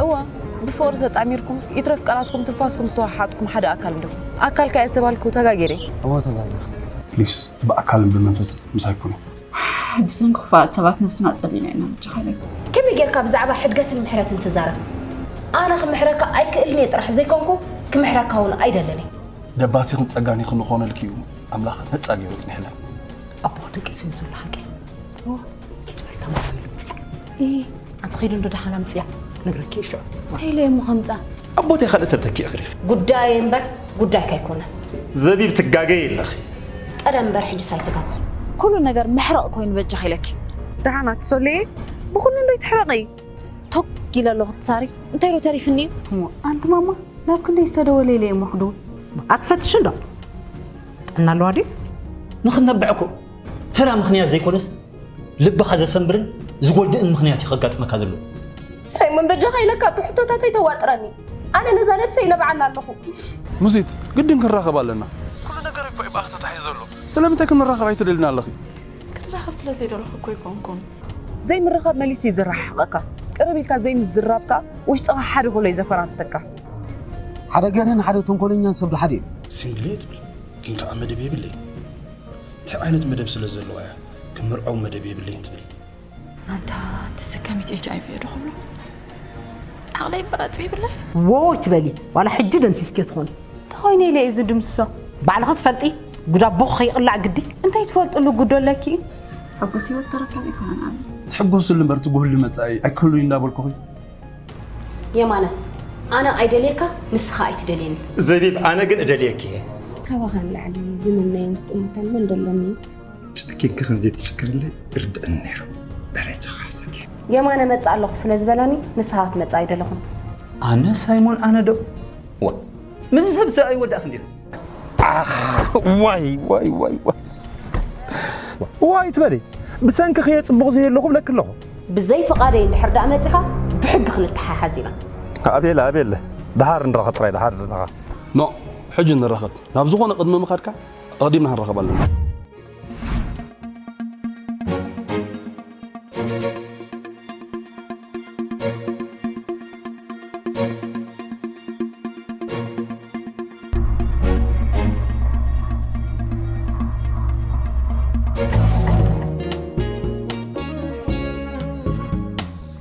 እዋ፣ ብፍቕሪ ተጣሚርኩም፣ ይትረፍ ቃላትኩም ትንፋስኩም ዝተወሓሓጥኩም ሓደ ኣካል እንዲኹም። ኣካልካ እየ ተባልኩ ተጋጊረ። እዎ ተጋጊርካ። ፕሊስ፣ ብኣካልን ብመንፈስ ምሳይ ኩኑ። ብሰንኪ ክፉኣት ሰባት ነብስና ኣጸሊና ኢና በጃኻ ኢለኪ። ከመይ ጌርካ ብዛዕባ ሕድገትን ምሕረትን ትዛረብ? ኣነ ክምሕረካ ኣይክእልን እየ ጥራሕ ዘይኮንኩ፣ ክምሕረካ እውን ኣይደልን እየ። ደባሲኽን ጸጋኒኽን ንኾነልኪ እዩ ኣምላኽ ነጻ ገይሩ ጽኒሕለን። ኣቦ ደቂሱ እዩ ዘሎ ሓቂ። ኪድ በል ተማሃር ኢሉ ምጽያ። ኣንተ ኸይዱ እንዶ ደሓን ኣምጽያ ነግረኪ እየ ሽዑ። እንታይ ኢለ እየ እሞ ከምጻ? ኣቦተይ ካልእ ሰብ ተኪ እኽሪ። ጉዳይ እምበር ጉዳይካ ኣይኮነን። ዘቢብ ትጋገይ ኣለኺ። ቀደም እምበር ሕጂ ሳይተጋግኹ። ኩሉ ነገር ምሕረቕ ኮይኑ በጃኺ ኢለኪ። ደሓን ኣቲ ሶልየ፣ ብኹሉ እንዶ ይትሕረቒ። ቶግ ኢለ ኣለኹ ትሳሪ። እንታይ ዶ ተሪፍኒ እዩ? እሞ ኣንቲ ማማ ናብ ክንደይ ዝተደወለ ኢለ እየ እሞ ክድውል። ኣትፈትሽ እንዶ? ጥዕና ኣለዋ ድዩ? ንኽትነብዕ እኮ ተራ ምኽንያት ዘይኮነስ ልብኻ ዘሰንብርን ዝጎድእን ምኽንያት እዩ ከጋጥመካ ዘሎ። ሳይሞን በጃኻ ኢለካ ብሕቶታተይ ተዋጥረኒ። ኣነ ነዛ ነብሰይ ይነብዓላ ኣለኹ። ሙዚት፣ ግድን ክንራኸብ ኣለና። ኩሉ ነገር እኮ እዩ ብኣኽ ተታሒዙ ዘሎ። ስለምንታይ ክንራኸብ ኣይትደልን ኣለኺ? ክንራኸብ ስለ ዘይደለኹ እኮ ኣይኮንኩን። ዘይምርኻብ መሊሱ እዩ ዝረሓሓቐካ። ቅርብ ኢልካ ዘይምዝራብካ ውሽጥኻ ሓደ ኮሎ እዩ ዘፈራትተካ። ሓደ ገርህን ሓደ ተንኮለኛን ሰብ ሓደ እዩ። ሲንግል እየ ትብል፣ ግን ከኣ መደብ የብለይ። እንታይ ዓይነት መደብ ስለ ዘለዋ እያ ክምርዓው መደብ የብለይን ትብል? ኣንታ ተሰካሚት ኤች ኣይ ቪ እየ ዶ ክብሎ? ዓቕለይ እምበር ኣጽቢ ይብለይ። ዎይ ትበሊ፣ ዋላ ሕጂ ደምሲስኪ ትኾኒ። እንተኾይነ ኢለ እየ ዝድምስሶ። ባዕልኺ ትፈልጢ፣ ጉድ ኣቦኺ ከይቕላዕ ግዲ። እንታይ ትፈልጥሉ ጉድ ኣለኪ? ሕጉስ ህይወት ተረካቢ ኣይኮነን ኣብ ትሕጎስሉ እምበር ትጉህሉ መጻኢ ኣይክህሉን እንዳበልኩኺ። የማነ፣ ኣነ ኣይደልየካ፣ ንስኻ ኣይትደልየኒ። ዘቢብ፣ ኣነ ግን እደልየኪ እየ። ካባኻ ንላዕሊ ዝምነይን ዝጥምተን መን ደለኒ? ጨኪንኪ ከም ዘይትጭክንለይ ይርድእኒ ነይሩ። ደረጃ ክሓሰኪ። የማነ መጽእ ኣለኹ ስለ ዝበለኒ ንስኻ ክትመጽእ ኣይደለኹን። ኣነ ሳይሞን ኣነ ዶ? ዋ፣ ምስዚ ሰብ እዚ ኣይወዳእክን ዲኺ? ኣኽ፣ ዋይ፣ ዋይ፣ ዋይ፣ ዋይ። ዋይ ትበሊ። ብሰንኪ ከየ ጽቡቕ ዘየለኹ ብለኪ ኣለኹ። ብዘይ ፍቓደይ እንድሕር ደኣ መጺኻ ብሕጊ ክንተሓሓዝ ኢና። ኣቤለ፣ ኣቤለ። ደሓር ንራኸብ ጥራይ፣ ደሓር ንራኸብ። ኖ፣ ሕጂ ንራኸብ። ናብ ዝኾነ ቅድሚ ምኻድካ ኣቐዲምና ክንራኸብ ኣለና።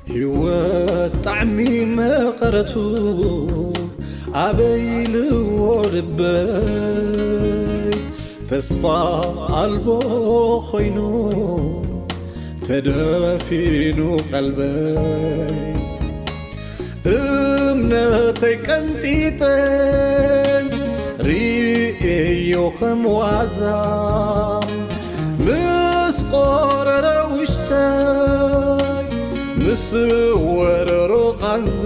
ህይወት ጣዕሚ መቐረቱ ኣበይ ኢልዎ ልበይ፣ ተስፋ ኣልቦ ኾይኑ ተደፊኑ ቀልበይ። እምነተይ ቀንጢጠ ርእየዮ ከም ዋዛ፣ ምስ ቆረረ ውሽጠይ፣ ምስ ወረሮ ቃንዛ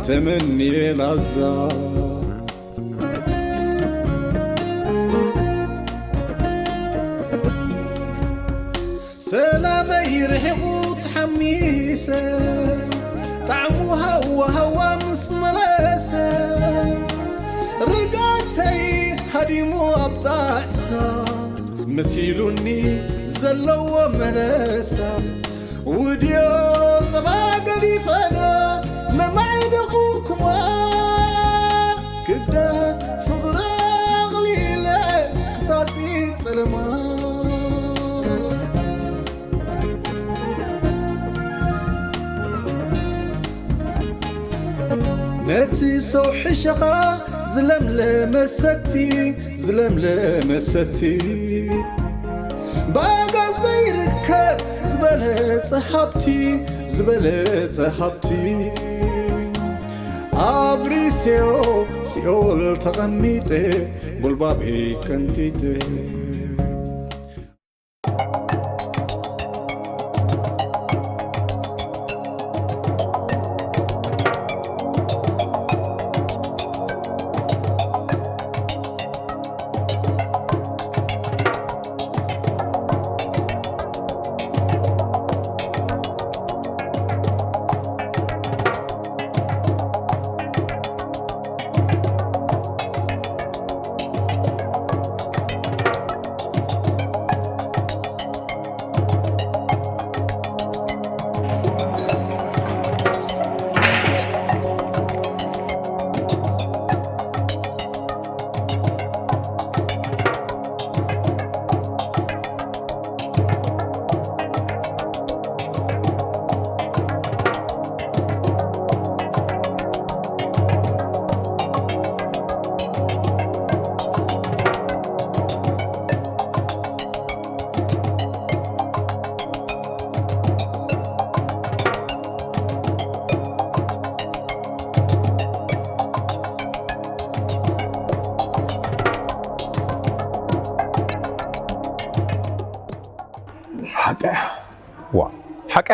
ተመንየ ላዛ። ሰላመይ ርሒቑ ተሓሚሰ፣ ጣዕሙ ሃዋ ሃዋ ምስ መለሰ፣ ርግኣተይ ሃዲሙ ኣብ ጣዕሳ፣ መሲሉኒ ዘለዎ መለሳ። ውድዮ ጸባ ገዲፈና መማዕደኹኩማ፣ ክብደት ፍቕሪ ኣቕሊለ ክሳጺ ጸለማ። ነቲ ሰው ሕሸኻ ዝለምለመ ሰቲ፣ ዝለምለመ ሰቲ፣ ብኣጋ ዘይርከብ ዝበለጸ ሃብቲ፣ ዝበለጸ ሃብቲ። ኣብ ሪስዮ ሲኦል ተቐሚጠ፣ ጉልባበይ ቀንጢጠ።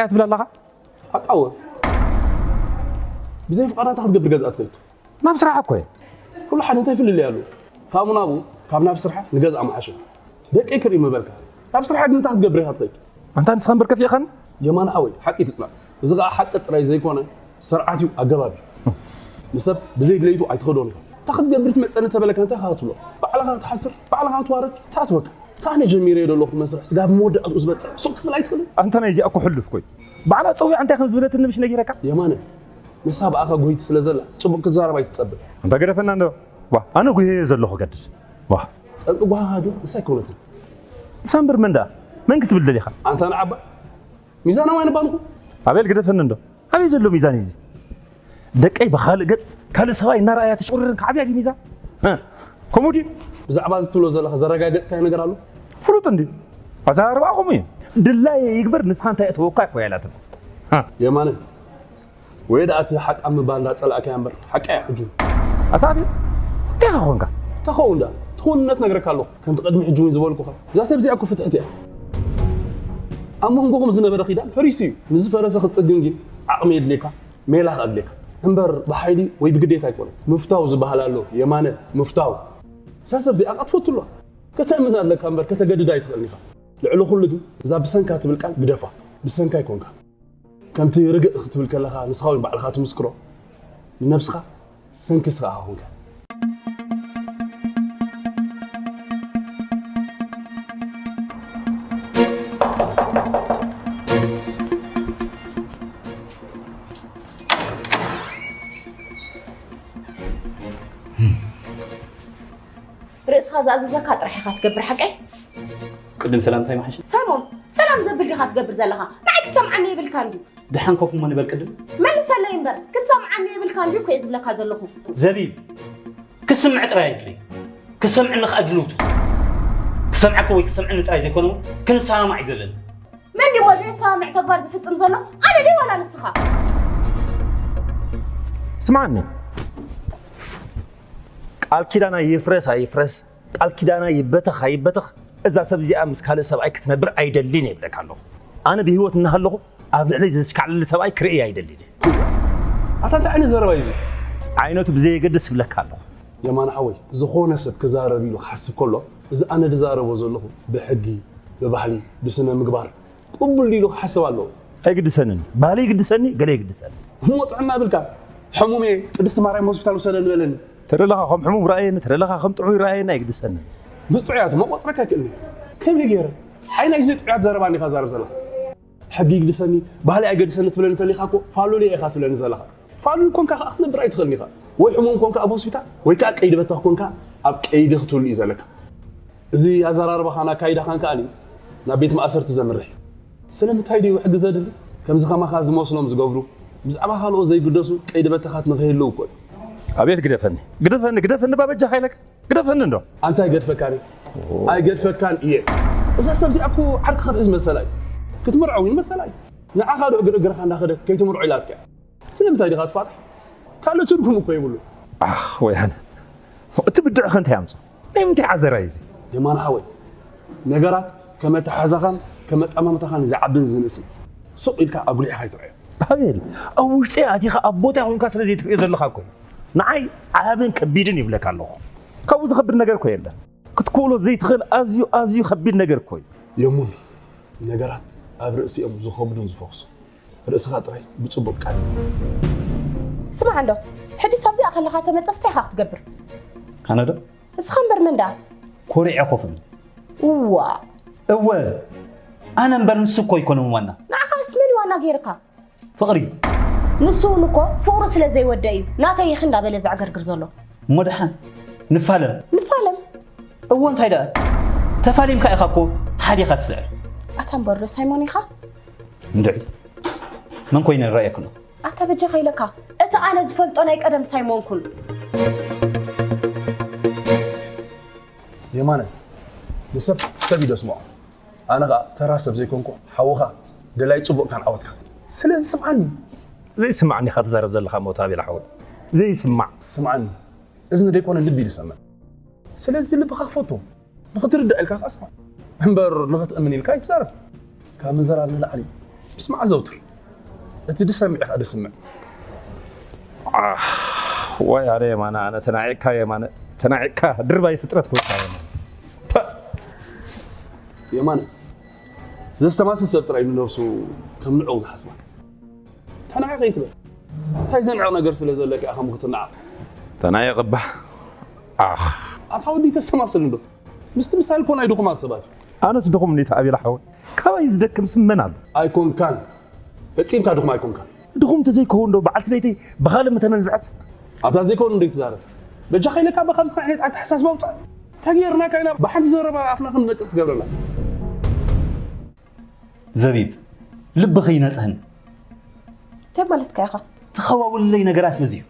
እያ ትብል ኣለኻ? ሓቃወ። ብዘይ ፍቓዳ እንታይ ክትገብር ገዛ ትኸይድ? ናብ ስራሕ እኮ እየ። ኩሉ ሓደ እንታይ ፍልልይ ኣሎ? ካብኡ ናብኡ፣ ካብ ናብ ስርሓ ንገዛ ምሓሸ። ደቀይ ክርኢ ምበልካ። ናብ ስርሓ ግን እንታይ ክትገብር ኢኻ ትኸይድ? ኣንታ ንስኻ እምበር ከፊእኻኒ? የማነ ሓወይ፣ ሓቂ ትጽናዕ። እዚ ኸኣ ሓቂ ጥራይ ዘይኮነ፣ ስርዓት እዩ፣ ኣገባብ እዩ። ንሰብ ብዘይ ድሌቱ ኣይትኸዶን ኢኻ። እንታይ ክትገብር ትመጸኒ ተበለካ እንታይ ኢኻ ክትብሎ? ባዕልኻ ክትሓስር፣ ባዕልኻ ክትዋረድ፣ እንታይ ኣትወካ? እንታይ ኣነ ጀሚረዮ ዘለኹ መስርሕ ስጋብ መወዳእትኡ ዝበጽሕ ሱቕ ክትብል ኣይትኽእልን? ኣንታ ናይ እዚኣ እኮ ሕሉፍ ኮይ። ባዕላ ጸዊዓ እንታይ ከም ዝበለትኒ ምሽ ነጊረካ? የማነ፣ ንሳ ብኣኻ ጎይቲ ስለ ዘላ ጽቡቕ ክትዛረብ ኣይትጸበ። ኣንታ ገደፈና እንዶ። ዋ፣ ኣነ ጉሄ ዘለኹ ገድስ። ዋ። ጠንቂ ጓሃኻ ግን ንሳ ኣይኮነትን። ንሳ እምበር መን ደኣ? መን ክትብል ደሊኻ? ኣንታ ንዓባ ሚዛናዊ ኣይንባንኹ። ኣቤል ግደፈኒ እንዶ። ኣበይ ዘሎ ሚዛን እዩ እዚ? ደቀይ ብኻልእ ገጽ ካልእ ሰብኣይ እናረኣያ ተሽቁርርን ክዓብያ ድዩ ሚዛን? እ፣ ከምኡ ድዩ? ብዛዕባ እዚ ትብሎ ዘለኻ ዘረጋገጽካዮ ነገር ኣሎ? ፍሉጥ እንድዩ። ኣዘራርባ ከምኡ እዩ። ድላየ ይግበር ንስኻ እንታይ እተወካ እኮ እያ ኢላትኒ። እ። የማነ፣ ወይ ደኣ እቲ ሓቃ ምባል እንዳጸላእካያ እምበር፣ ሓቃ እያ ሕጂ። ኣታ ኣቤል፣ እንታይ ኢኻ ኾንካ? ተኸውን ደኣ፣ ትኹንነት ነግረካ ኣለኹ። ከምቲ ቅድሚ ሕጂ እውን ዝበልኩኻ፣ እዛ ሰብ እዚኣ እኮ ፍትሕቲ እያ። ኣብ መንጎኹም ዝነበረ ኪዳን ፈሪሱ እዩ። ንዝፈረሰ ክትጽግን ግን ዓቕሚ የድልየካ፣ ሜላ ከኣ ኣድልየካ። እምበር ብሓይሊ ወይ ብግዴታ ኣይኮነን። ምፍታው ዝበሃል ኣሎ፣ የማነ፣ ምፍታው። እዛ ሰብ እዚኣ ከኣ ትፈቱ ኣለዋ። ከተእምና ኣለካ እምበር ከተገድዳ ኣይትኽእልን ኢኻ። ልዕሊ ኩሉ ግን እዛ ብሰንካ ትብል ቃል ግደፋ። ብሰንካ ኣይኮንካ። ከምቲ ርግእ ክትብል ከለኻ ንስኻ እውን ባዕልኻ ትምስክሮ፣ ንነብስኻ ሰንክስ ኸኣ ኾንካ። ርእስኻ ዝኣዘዘካ ጥራሕ ኢኻ ትገብር፣ ሓቀይ? ቅድም ሰላምታይ መሓሸ? ሳይሞን፣ ሰላም ዘብል ዲኻ ትገብር ዘለኻ? ንዓይ ክትሰምዓኒ የብልካን ድዩ? ደሓን ኮፍ እሞ ንበል ቅድም። መልሰለይ እምበር፣ ክትሰምዓኒ የብልካን ድዩ እኮ እየ ዝብለካ ዘለኹ። ዘቢብ፣ ክስምዕ ጥራይ ኣይድለይ። ክሰምዕኒ ከኣ ድልውቱ። ክሰምዓካ ወይ ክሰምዕኒ ጥራይ ዘይኮነ እውን ክንሰማማዕ እዩ ዘለና። መን ድዩ ዘየሰማምዕ ተግባር ዝፍጽም ዘሎ? ኣነ ድየ ዋላ ንስኻ? ስምዓኒ፣ ቃል ኪዳና ይፍረስ ኣይፍረስ፣ ቃል ኪዳና ይበተኽ ኣይበተኽ፣ እዛ ሰብ እዚኣ ምስ ካልእ ሰብኣይ ክትነብር ኣይደልን እየ ይብለካ ኣለኹ። ኣነ ብህይወት እናሃለኹ ኣብ ልዕለይ ዘስካዕልል ሰብኣይ ክርኢ ኣይደልን እየ። ኣታ እንታይ ዓይነት ዘረባ እዩ እዚ? ዓይነቱ ብዘየገድስ እብለካ ኣለኹ። የማነ ሓወይ፣ ዝኾነ ሰብ ክዛረብ ኢሉ ክሓስብ ከሎ፣ እዚ ኣነ ዝዛረቦ ዘለኹ ብሕጊ፣ ብባህሊ፣ ብስነ ምግባር ቅቡል ድዩ ኢሉ ክሓስብ ኣለዎ። ኣይግድሰንን። ባህሊ ይግድሰኒ፣ ገለ ይግድሰኒ። እሞ ጥዑም ኣብልካ፣ ሕሙም እየ፣ ቅድስቲ ማርያም ሆስፒታል ውሰደኒ በለኒ። ተደለኻ ከም ሕሙም ረኣየኒ፣ ተደለኻ ከም ጥዑይ ረኣየኒ፣ ኣይግድሰንን። ምስ ጥዑያት እሞ ቆጽረካ ኣይክእልን እየ። ከመይ ገይረ? ኣይ ናይዚ ጥዑያት ዘረባ እንዲኻ ዛረብ ዘለኻ? ሕጊ ይግድሰኒ፣ ባህሊ ኣይገድሰኒ ትብለኒ እንተሊኻ እኮ ፋሉል እየ ኢኻ ትብለኒ ዘለኻ። ፋሉል ኮንካ ከኣ ክትነብር ኣይትኽእልን ኢኻ። ወይ ሕሙም ኮንካ ኣብ ሆስፒታል፣ ወይ ከኣ ቀይዲ በተኽ ኮንካ ኣብ ቀይዲ ክትህሉ እዩ ዘለካ። እዚ ኣዘራርባኻን ኣካይዳኻን ከኣ ናብ ቤት ማእሰርቲ ዘምርሕ እዩ። ስለምንታይ ድዩ ሕጊ ዘድሊ? ከምዚ ከማኻ ዝመስሎም ዝገብሩ፣ ብዛዕባ ካልኦት ዘይግደሱ ቀይዲ በተኻት ንኸይህልው እኮ እዩ። ኣቤት ግደፈኒ፣ ግደፈኒ፣ ግደፈኒ ባበጃኻ ኢለካ። ግደፈኒ እንዶ። ኣንታ ኣይገድፈካን እየ። ኣይገድፈካን እየ። እዛ ሰብ እዚኣ እኮ ዓርኪ ክትሕዝ መሰላ እዩ። ክትምርዖ እውን መሰላ እዩ። ንዓኻ ዶ እግር እግርኻ እንዳኸደት ከይትምርዖ ኢላትካ እያ? ስለምንታይ ዲኻ ትፋታሕ? ካልእ ትርጉም እኮ የብሉ። ኣኽ፣ ወያነ። እቲ ብድዕኸ እንታይ ኣምጾ? ናይ ምንታይ ዓዘራ እዩ እዚ? የማነ ሓወይ፣ ነገራት ከም ኣተሓሕዛኻን ከም ኣጠማምታኻን እዩ ዝዓብን ዝንእስን። ሱቕ ኢልካ ኣጉሊሕኻ ኣይትርኣዮ። ኣቤል፣ ኣብ ውሽጠይ ኣቲኻ ኣብ ቦታይ ኮንካ ስለ ዘይትርእዮ ዘለኻ እኮ እዩ። ንዓይ ዓብን ከቢድን ይብለካ ኣለኹ። ካብኡ ዝኸብድ ነገር እኮ የለን። ክትክእሎ ዘይትኽእል ኣዝዩ፣ ኣዝዩ ከቢድ ነገር እኮ እዩ። የሙን፣ ነገራት ኣብ ርእሲኦም ዝኸብዱን ዝፈኽሱ። ርእስኻ ጥራይ ብጽቡቕ ቃል። ስማዕ እንዶ፣ ሕጂ ሳብዚኣ ከለኻ ተመጸስ እንታይ ኢኻ ክትገብር? ኣነ ዶ? ንስኻ እምበር መን ደኣ? ኮሪዐ ኮፍ እብል። እዋ። እወ። ኣነ እምበር ንሱ እኮ ኣይኮነን ዋና። ንዓኻስ መን ዋና ገይርካ? ፍቕሪ። ንሱ እውን እኮ ፍቕሩ ስለ ዘይወደ እዩ ናተይ ኢኺ እንዳበለ ዘዕገርግር ዘሎ። እሞ ደሓን ንፋለም። ንፋለም? እወ፣ እንታይ ደኣ? ተፋሊምካ ኢኻ እኮ ሓዲኻ ትስዕር። ኣታ እምበር ዶ ሳይሞን ኢኻ? እንድዒ። መን ኮይነ ይረኣየኪ ኣሎ? ኣታ በጃኻ ኢለካ፣ እቲ ኣነ ዝፈልጦ ናይ ቀደም ሳይሞን ኩን። የማነ፣ ንሰብ ሰብ እዩ ደስምዖ። ኣነ ኸኣ ተራ ሰብ ዘይኮንኩ፣ ሓውኻ፣ ደላይ ጽቡቕካን ዓወትካን። ስለዚ ስምዓኒ። ዘይስማዕኒ ኢኻ ትዛረብ ዘለኻ ሞት ኣቤል ሓወይ። ዘይስማዕ። ስምዓኒ። እዝኒ ደይኮነ ልቢ እዩ ዝሰምዕ። ስለዚ ልብኻ ክፈቶ። ንኽትርዳእ ኢልካ ከኣ ስማዕ። እምበር ንኽትእምን ኢልካ ኣይትዛረብ። ካብ ምዝራብ ንላዕሊ ስማዕ ዘውትር። እቲ ድሰምዕ ኢኻ ደስምዕ። ኣህ፣ ወይ ኣነ የማነ፣ ኣነ ተናዒቕካ የማነ፣ ተናዒቕካ ድርባይ ፍጥረት ኮይንካ የማነ። ፐ! የማነ፣ ዘስተማስል ሰብ ጥራይ ንነብሱ ከም ንዑቕ ዝሓስባ። ተናዒቐ ይትበል። እንታይ ዘንዕቕ ነገር ስለ ዘለካ ኢኻ ምኽትናዓቕ? ተናዒቐ እባ። ኣኽ። ኣታ ወዲ ተስተማስል እንዶ። ምስትምሳል እኮ ናይ ድኹማት ሰባት እዩ። ኣነስ ድኹም እንዴት ኣቤላ ሓወይ? ካባይ ዝደክም ስመን ኣሎ። ኣይኮንካን። ፈጺምካ ድኹም ኣይኮንካን። ድኹም ተዘይከውን ዶ በዓልቲ ቤተይ ብኻልእ ምተመንዝዐት? ኣታ ዘይኮኑ እንዴት ትዛረብ? በጃ ከይለካ በኻብ ዝኸ ዓይነት ኣተሓሳስባ ውጻእ። ተገይርናካ ኢና ብሓንቲ ዘረባ ኣፍና ከም ንነቅጽ ትገብረና። ዘቢብ፣ ልብኺ ይነጽህን። እንታይ ማለትካ ኢኻ? ትኸዋውልለይ ነገራት በዝዩ።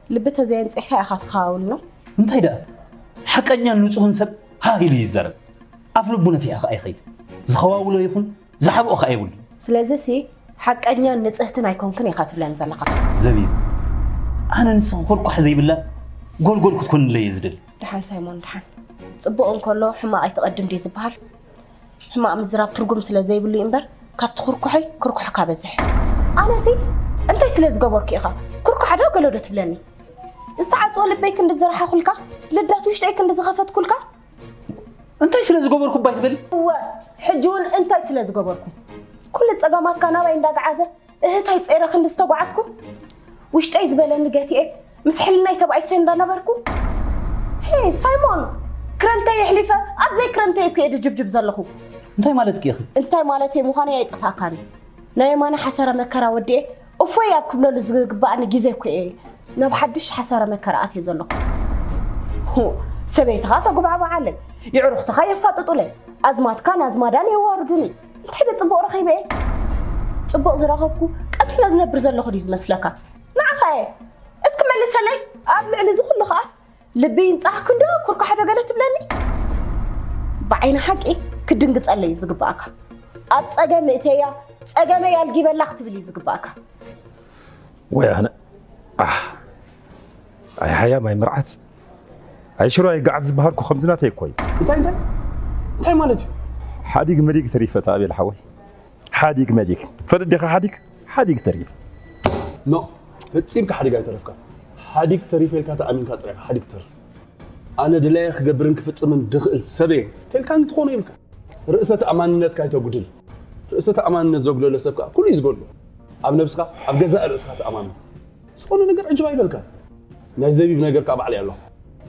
ልቢ ተዘየንጺሕካ ኢኻ ትኸዋውልና። እንታይ ደኣ? ሓቀኛን ንጹህን ሰብ ሃህ ኢሉ ይዛረብ። ኣፍ ልቡ ነፊሑ ኸኣ ይኸይድ። ዝኸዋውሎ ይኹን ዝሓብኦ ኸኣ የብሉን። ስለዚ ሲ ሓቀኛን ንጽህትን ኣይኮንክን ኢኻ ትብለኒ ዘለኻ። ዘቢብ፣ ኣነ ንስኺ ኮርኳሕ ዘይብላ ጎልጎል ክትኮንለይ እየ ዝደሊ። ደሓን ሳይሞን ደሓን። ጽቡቕ እንከሎ ሕማቕ ኣይትቐድም ድዩ ዝበሃል? ሕማቕ ምዝራብ ትርጉም ስለ ዘይብሉ እዩ እምበር ካብቲ ኩርኩሐይ ኩርኩሕካ በዝሕ። ኣነሲ እንታይ ስለ ዝገበርኩ ኢኻ ኩርኩሓ ዶ ገለ ዶ ትብለኒ? ዝተዓጽወ ልበይ ክንዲ ዝረሓኹልካ ልዳት ውሽጠይ ክንዲ ዝኸፈትኩልካ እንታይ ስለ ዝገበርኩ እባ ኣይትበሊ? እወ ሕጂ እውን እንታይ ስለ ዝገበርኩ ኩሉ ጸገማትካ ናባይ እንዳገዓዘ እህታይ ጸይረ ክንዲ ዝተጓዓዝኩ ውሽጠይ ዝበለኒ ገቲኤ ምስ ሕልናይ ተባኢሰ እንዳነበርኩ ሄ ሳይሞን ክረምተይ የሕሊፈ ኣብ ዘይክረምተይ እኮ እየ ድጅብጅብ ዘለኹ እንታይ ማለትኪ ኢኺ እንታይ ማለተይ ምዃነይ ኣይጠፍኣካን ናይ የማነ ሓሰረ መከራ ወዲኤ እፎይ ኣብ ክብለሉ ዝግባኣኒ ግዜ እኮ እየ ናብ ሓድሽ ሓሰረ መከራ ኣትየ ዘለኹ ሰበይትኻ ተጉባዕባዓለይ የዕሩኽትኻ የፋጥጡለይ ኣዝማድካን ኣዝማዳን የዋርዱኒ እንታይ ዶ ጽቡቕ ረኺበ እየ ጽቡቕ ዝረኸብኩ ቀስ ኢለ ዝነብር ዘለኹ ድዩ ዝመስለካ ንዓኻ እየ እስኪ መልሰለይ ኣብ ልዕሊ እዚ ኩሉ ከኣስ ልቢ ይንጻህክ እንዶ ኩርኳሕ ዶ ገለ ትብለኒ ብዓይኒ ሓቂ ክድንግጸለይ ዝግባኣካ ኣብ ጸገም እተያ ጸገመይ ኣልጊበላ ክትብል እዩ ዝግባኣካ ወይ ኣነ ኣህ ኣይ ሃያ ማይ ምርዓት ኣይ ሽሮ ኣይ ገዓት ዝበሃልኩ ከምዚ ናተይ እኮ እዩ እንታይ እንታይ እንታይ ማለት እዩ ሓዲግ መዲግ ተሪፈ ተኣቤል ሓወይ ሓዲግ መዲግ ትፈልጥ ዲኻ ሓዲግ ሓዲግ ተሪፈ ኖ ፈጺምካ ሓዲግ ኣይተረፍካ ሓዲግ ተሪፈ ኢልካ ተኣሚንካ ጥራይ ሓዲግ ተርፍ ኣነ ድላየ ክገብርን ክፍጽምን ድኽእል ሰበየ ተልካኒ ትኾኖ ይብልካ ርእሰ ተኣማንነትካ ኣይተጉድል ርእሰ ተኣማንነት ዘጉደለ ሰብ ከዓ ኩሉ እዩ ዝጎድሎ ኣብ ነብስኻ ኣብ ገዛእ ርእስኻ ተኣማመን ዝኾነ ነገር ዕጅብ ኣይበልካ ናይ ዘቢብ ነገር ከዓ ባዕለይ ኣለኹ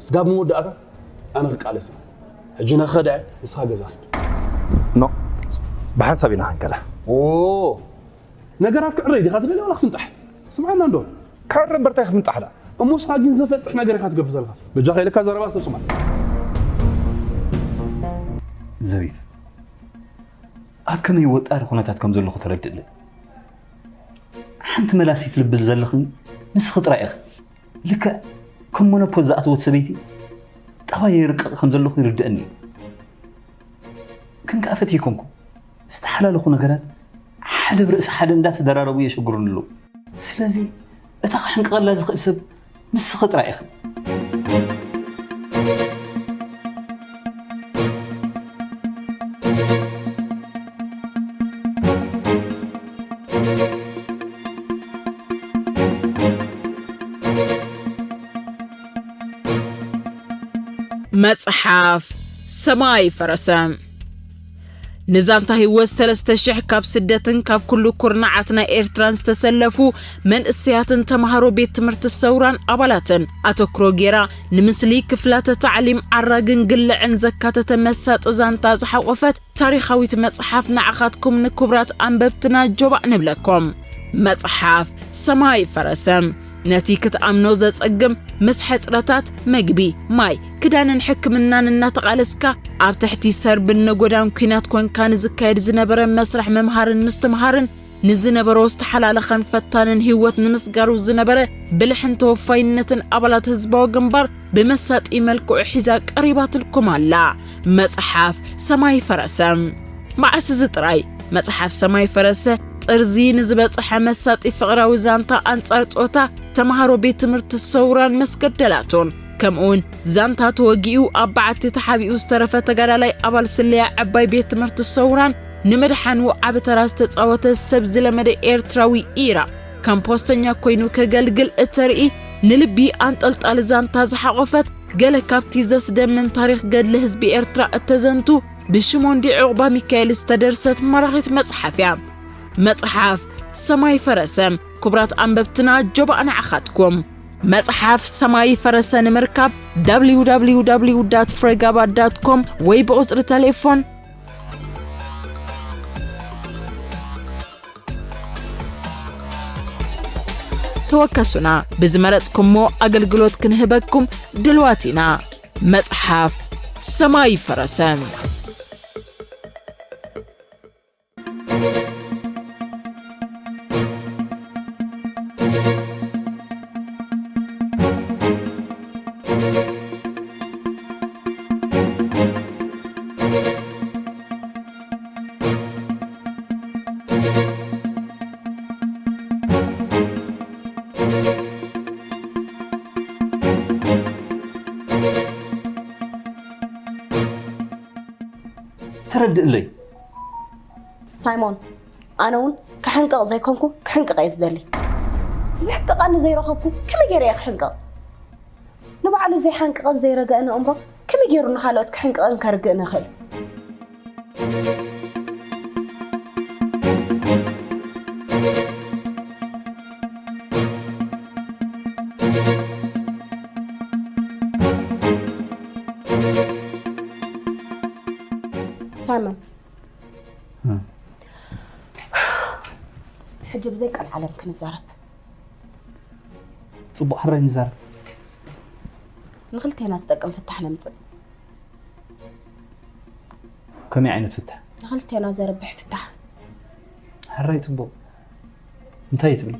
ስጋብ መወዳእታ ኣነ ክቃለስ እየ ሕጂ ነኸደ ንስኻ ገዛ ኽድ ኖ ብሓንሳብ ኢና ክንከዳ ነገራት ክዕረይ ዲኻ ትደሊ ዋላ ክትንጣሕ ስምዓና እንዶ ክዕረ እምበርታይ ክፍንጣሕ ዳ እሞ ስኻ ግን ዘፈጥሕ ነገር ኢኻ ትገብር ዘለኻ በጃኻ ኢለካ ዘረባ ሰብ ስማዕ ዘቢብ ኣብ ከመይ ወጣሪ ኩነታት ከም ዘለኹ ተረድእለይ ሓንቲ መላሲት ልብል ዘለኽን ንስኺ ጥራይ ኢኺ ልክዕ ከም ሞኖፖዝ ዝኣተወት ሰበይቲ ጠባይ የርቅቕ ከም ዘለኹ ይርድአኒ እዩ ግን ከኣ ፈትየ ኣይኮንኩ ዝተሓላለኹ ነገራት ሓደ ብርእሲ ሓደ እንዳተደራረቡ የሸግሩኒ ኣለዉ ስለዚ እታ ክሕንቅቐላ ዝኽእል ሰብ ንስኺ ጥራይ ኢኺ መጽሓፍ ሰማይ ፈረሰ ንዛንታ ህይወት ሰለስተ ሽሕ ካብ ስደትን ካብ ኩሉ ኩርናዓት ናይ ኤርትራን ዝተሰለፉ መንእሰያትን ተምሃሮ ቤት ትምህርቲ ሰውራን ኣባላትን ኣተክሮ ጌራ ንምስሊ ክፍላተ ታዕሊም ዓራግን ግልዕን ዘካተተ መሳጢ ዛንታ ዝሓቖፈት ታሪኻዊት መጽሓፍ ንዓኻትኩም ንክቡራት ኣንበብትና ጆባእ ንብለኩም። መጽሓፍ ሰማይ ፈረሰ ነቲ ክትኣምኖ ዘጸግም ምስ ሕጽረታት መግቢ፣ ማይ፣ ክዳንን ሕክምናን እናተቓለስካ ኣብ ትሕቲ ሰርብን ነጎዳን ኲናት ኮንካ ንዝካየድ ዝነበረ መስርሕ ምምሃርን ምስትምሃርን ንዝነበሮ ዝተሓላለኸን ፈታንን ህይወት ንምስጋሩ ዝነበረ ብልሕን ተወፋይነትን ኣባላት ህዝባዊ ግንባር ብመሳጢ መልክዑ ሒዛ ቀሪባትልኩም ኣላ። መጽሓፍ ሰማይ ፈረሰ። መዓስ እዚ ጥራይ መጽሓፍ ሰማይ ፈረሰ ጥርዚ ንዝበጽሐ መሳጢ ፍቕራዊ ዛንታ ኣንጻር ጾታ ተምሃሮ ቤት ትምህርቲ ሰውራን መስገደላቱን ከምኡውን ዛንታ ተወጊኡ ኣብ በዓቲ ተሓቢኡ ዝተረፈ ተጋዳላይ ኣባል ስለያ ዕባይ ቤት ትምህርቲ ሰውራን ንምድሓኑ ዓቢ ተራ ዝተጻወተ ሰብ ዝለመደ ኤርትራዊ ኢራ ከም ፖስተኛ ኮይኑ ከገልግል እተርኢ ንልቢ ኣንጠልጣሊ ዛንታ ዝሓቖፈት ገለ ካብቲ ዘስደምም ታሪኽ ገድሊ ህዝቢ ኤርትራ እተዘንቱ ብሽሞንዲ ዑቕባ ሚካኤል ዝተደርሰት ማራኺት መጽሓፍ እያ። መጽሓፍ ሰማይ ፈረሰ። ክቡራት ኣንበብትና ጆባእ ንዓኻትኩም። መጽሓፍ ሰማይ ፈረሰ ንምርካብ www ፍሬጋባ ዳት ኮም ወይ ብቑጽሪ ተሌፎን ተወከሱና። ብዝመረጽኩሞ ኣገልግሎት ክንህበኩም ድልዋት ኢና። መጽሓፍ ሰማይ ፈረሰ። ተረድእለይ። ሳይሞን፣ ኣነ እውን ክሕንቅቕ ዘይኮንኩ ክሕንቅቕ እየ ዝደሊ። ዝሕቅቐኒ ዘይረኸብኩ ከመይ ገይረ እየ ክሕንቅቕ? ንባዕሉ ዘይሓንቅቕን ዘይረገእን ኣእምሮ ከመይ ገይሩ ንኻልኦት ክሕንቅቕን ከርግእን ይኽእል? ሳይሞን፣ ሕጂ ብዘይ ቀልዓለም ክንዛረብ። ፅቡቕ፣ ሕራይ ንዛረብ። ንክልቴና ዝጠቅም ፍታሕ ነምፅእ። ከመይ ዓይነት ፍታሕ? ንክልቴና ዘርብሕ ፍታሕ። ሕራይ ፅቡቕ። እንታይ ትብል?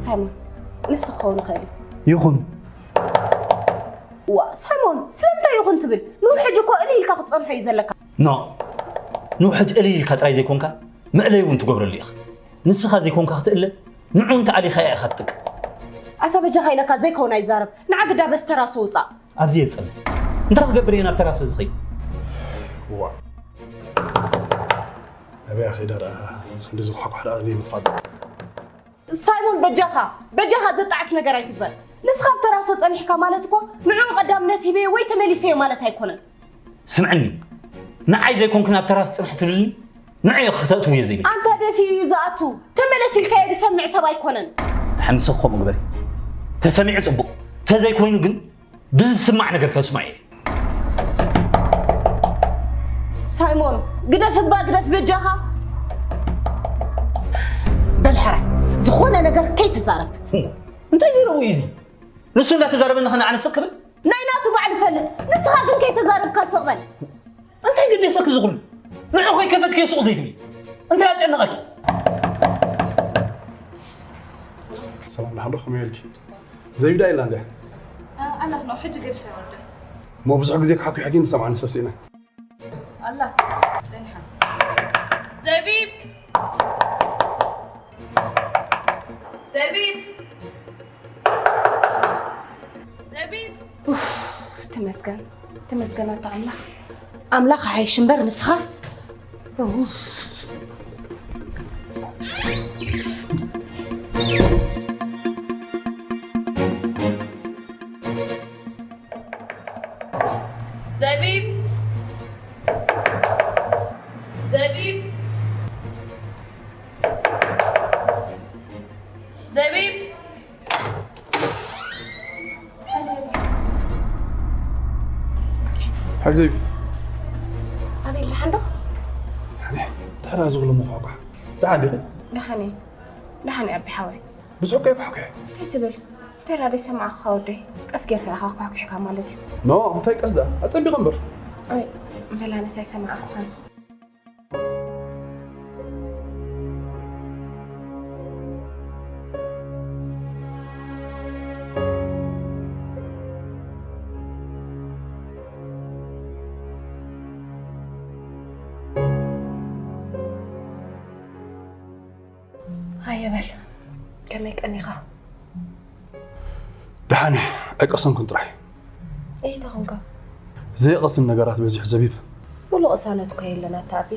ሳይሞን፣ ንሱ ክኸውን ይኽእል እዩ። ይኹን። ዋ ሳይሞን፣ ስለምንታይ ይኹን ትብል? ንውሕጅ እኮ እልይ ኢልካ ክትጸንሖ እዩ ዘለካ። ኖ፣ ንውሕጅ እልይ ኢልካ ጥራይ ዘይኮንካ መእለይ እውን ትገብረሉ ኢኻ። ንስኻ ዘይኮንካ ክትእለ ንዑ እንተ ኣሊኻ ኢኻ ትጥቅም። ኣታ በጃኻ ኢለካ ዘይከውን ኣይዛረብ። ንዓ ግዳ በዚ ተራሶ ውጻእ። ኣብዚ የጸለ እንታይ ክገብር እየ ናብ ተራሶ ዝኸይድ? ዋ ኣበያ ከይዳ ደኣ ክንዲ ዝኳሕኳሕ ደኣ ዘይምፋጥ። ሳይሞን በጃኻ በጃኻ ዘጣዕስ ነገር ኣይትግበር። ንስኻ ኣብ ተራሶ ጸኒሕካ ማለት እኮ ንዕኡ ቀዳምነት ሂበዮ ወይ ተመሊሰዮ ማለት ኣይኮነን። ስምዕኒ ንዓይ ዘይኮንክን ኣብ ተራስ ጽንሕ ትብልኒ ንዕኡ ክተእትውዮ ዘይብል። ኣንታ ደፊኡ እዩ ዝኣቱ። ተመለስ ኢልካዮ ዝሰምዕ ሰብ ኣይኮነን። ንሓንሰ ከምኡ ግበሪ። ተሰሚዑ ጽቡቕ ተዘይኮይኑ ግን ብዝስማዕ ነገር ከስማዕ እየ። ሳይሞን ግደፍ እባ ግደፍ በጃኻ። በል ሕራይ ዝኾነ ነገር ከይትዛረብ። እንታይ ዘረቡ እዩ እዚ? ንሱ እንዳተዛረበ ንኸነ ኣነ ስቕ ክብል? ናይ ናቱ ባዕሉ ፈልጥ። ንስኻ ግን ከይተዛረብካ ስቕ በል። እንታይ ገደሰኪ እዚ ኩሉ? ንዑ ከይከፈትክዮ ሱቕ ዘይትብሊ? እንታይ ኣጨነቐኪ? ሰላም ደሓን ዶ ከመይ ኢልኪ? ዘይብዳ ኢላ እንድያ። ኣላ ነው ሕጂ ገድፈ ወርደ። እሞ ብዙሕ ግዜ ክሓኩ ሕጊ ንሰምዓኒ ሰብ ስኢና። ኣላ ጸኒሓ። ዘቢብ ዘቢብ ዘቢብ ተመስገን ተመስገን ኣንታ ኣምላኽ ኣምላኽ ሓይሽ እምበር ንስኻስ ዘቢብ ዘቢብ ዘቢብ ሓይዘይ ኣቤል ደሓን ዶ? ድሕራ ዝብሎ መኳኳ ደሓን ዲኺ? ደሓን እየ ደሓን እየ ኣቢ ሓወይ። ብፁዕ ከይኳሕኩሐ እንታይ ትብል? እንታይ ራደይ ሰማዕካ ወደይ ቀስ ጌርካ ኢኻ ኳሕኩሕካ ማለት እዩ። ኖ እንታይ ቀስ ደኣ ኣጸቢቐ እምበር። ኣይ እምበላ ኣነስ ኣይሰማዕኩኻን። የበል፣ ከመይ ቀኒኻ? ደሓን እየ፣ ኣይቀሰንኩን ጥራይ። እይታ ኾንካ? ዘየቐስን ነገራት በዚሑ ዘቢብ። ሙሉእ ቅሳነት እኮ የለን ኣታ ኣቢ።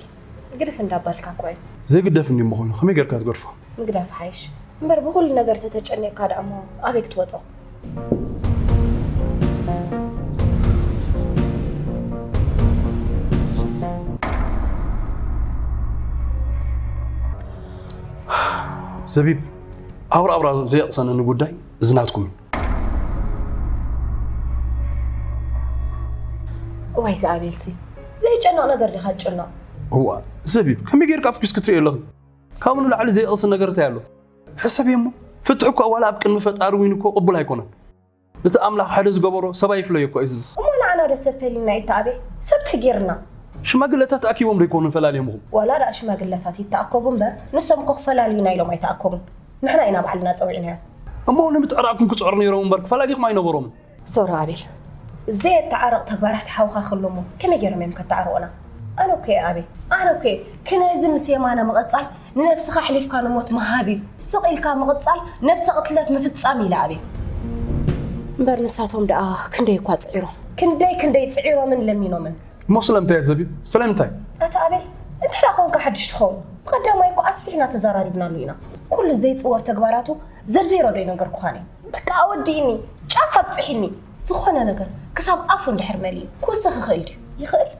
ግድፍ እንዳባልካ እኮ እዩ። ዘይግደፍ እንዲ ምኾይኑ ከመይ ጌርካ ትገድፎ? ምግዳፍ ሓይሽ። እምበር ብኹሉ ነገር ተተጨኒቕካ ደኣ እሞ ኣበይ ክትወጾ? ዘቢብ፣ ኣብራብራ ዘየቕሰነኒ ጉዳይ እዚ ናትኩም እዩ። እዋይ ዝኣቤልሲ፣ ዘይጨነቕ ነገር ዲኻ ትጭነቕ? እዋ ዘቢብ፣ ከመይ ጌርካ ኣፍኪስ ክትሪኦ ኣለኺ? ካብኡ ንላዕሊ ዘየቕስን ነገር እንታይ ኣሎ? ሕሰብዮ እሞ፣ ፍትሒ እኮ ዋላ ኣብ ቅድሚ ፈጣሪ እውን እኮ ቅቡል ኣይኮነን። እቲ ኣምላኽ ሓደ ዝገበሮ ሰብ ኣይፍለዮ እኮ እዩ ዝብል። እሞ ንዓና ዶ ሰብ ፈሊና እዩ ተኣቤ? ሰብ እንታይ ጌርና? ሽማግለታት ተኣኪቦም ዶ ኣይኮኑን ፈላልዮምኹም? ዋላ ደኣ ሽማግለታት ይተኣከቡ እምበር፣ ንሶም እኮ ክፈላልዩና ኢሎም ኣይተኣከቡን። ንሕና ኢና ባዕልና ጸዊዕናዮም። እሞ ንምትዕራቕኩም ክጽዕሩ ነይሮም እምበር ክፈላልዩኹም ኣይነበሮምን። ሶሪ ኣቤል፣ ዘየተዓርቕ ተግባራት ሓውኻ ክህሉ እሞ ከመይ ገይሮም እዮም ከተዓርቑና? ኣነ እኮ እየ ኣቤል፣ ኣነ እኮ እየ ክነዚ ምስ የማነ ምቕጻል ንነብስኻ ኣሕሊፍካ ንሞት ምሃብ እዩ። ስቕ ኢልካ ምቕጻል ነብሰ ቅትለት ምፍጻም እዩ ኢለ ኣቤል። እምበር ንሳቶም ደኣ ክንደይ እኳ ጽዒሮም። ክንደይ ክንደይ ጽዒሮምን ለሚኖምን። እሞ ስለምንታይ እያ ዘቢብ? ስለምንታይ? ኣታ ኣቤል፣ እንታይ ደኣ ኮንካ ሓድሽ ትኸውን? ብቐዳማይ እኮ ኣስፊሕና ተዘራሪብናሉ ኢና። ኩሉ ዘይጽወር ተግባራቱ ዘርዚረ ዶ ኣይነገርኩኻን እየ? በቃ ኣወዲእኒ፣ ጫፍ ኣብጺሕኒ። ዝኾነ ነገር ክሳብ ኣፉ እንድሕር መሊኡ ክውስኽ ይኽእል ድዩ? ይኽእል።